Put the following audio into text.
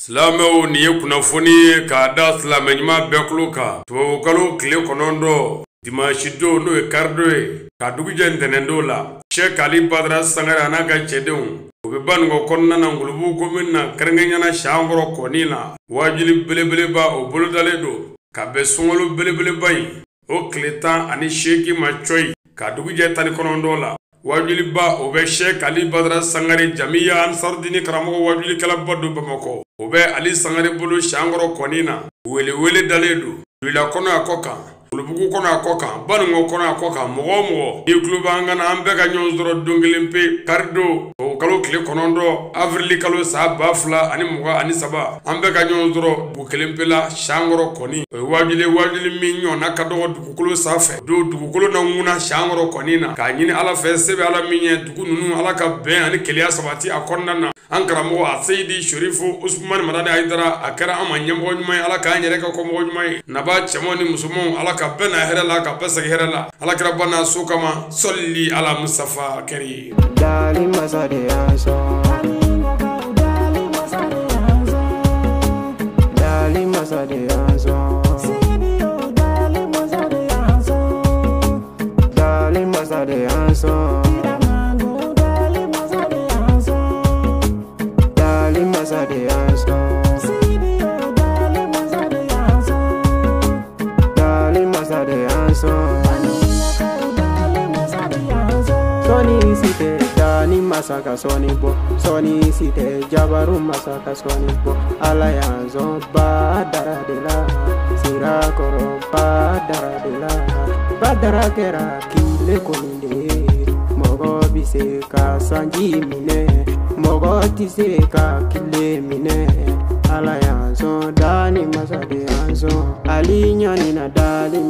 Silamɛw nin ye kunnafoni ye k'a da silamɛ ɲuman bɛɛ tulo kan tubabukalo tile 9 dimanche don n'o ye karidon ye ka dugujɛ ntɛnɛndon la Cheikh Ali Badara Sangare a n'a ka cɛdenw u bɛ Banikɔ kɔnɔna na Ngolobugu commune na kɛrɛnkɛrɛnnenya Siankɔrɔ kɔni na waajuli belebeleba o bolodalen don ka bɛn sunkalo belebeleba in o tile 18 ma cɔyi ka dugujɛ 19 la wajuliba o bɛ Cheikh Ali Badara Sangare Jamiya Ansarudini karamɔgɔ wajulikɛlaba don Bamakɔ o bɛ Ali Sangare bolo Siankɔrɔ kɔni na welewele dalen don Dula kɔnɔ a kɔ kan Ngolobugu kɔnɔ a kɔ kan Banikɔ kɔnɔ a kɔ kan mɔgɔ o mɔgɔ n'i tulo b'an kan na an bɛɛ ka ɲɔgɔn sɔrɔ don kelen pe karidon o kalo tile 9 avril kalo san 2023 an bɛɛ ka ɲɔgɔn sɔrɔ dugu kelen pe la Siankɔrɔ kɔni o ye wajuli wajuli min ɲɔgɔnna ka dɔgɔ dugukolo sanfɛ don dugukolo na ŋuna Siankɔrɔ kɔni na k'a ɲini Ala fɛ se bɛ Ala min ye dugu ninnu Ala ka bɛn ani kelenya sabati a kɔnɔna na an karamɔgɔ a Seyidi Sherifu Usumani Madani Hayidara a kɛra an ma ɲɛmɔgɔ ɲuman ye Ala k'an yɛrɛ kɛ kɔmɔgɔ ɲuman ye nabaa cɛmanw ni musomanw Ala ka bɛɛ na hɛrɛ la ka bɛɛ segin hɛrɛ la Ala kira ba n'a so kama sɔli ala Mustafa kari Dali masa de y'an sɔn Dali masa de y'an sɔn Dali masa de y'an sɔn Dali masa de y'an sɔn Dali masa de y'an sɔn Sɔni si tɛ dani masa ka sɔni bɔ sɔni si tɛ jabaru masa ka sɔni bɔ Ala y'an sɔn badara de la sirakɔrɔ badara de la badara kɛra kile kɔni de ye mɔgɔ bɛ se ka sanji minɛ mɔgɔ tɛ se ka kile minɛ Ala y'an sɔn dani masa de y'an sɔn Ali ɲani na dali.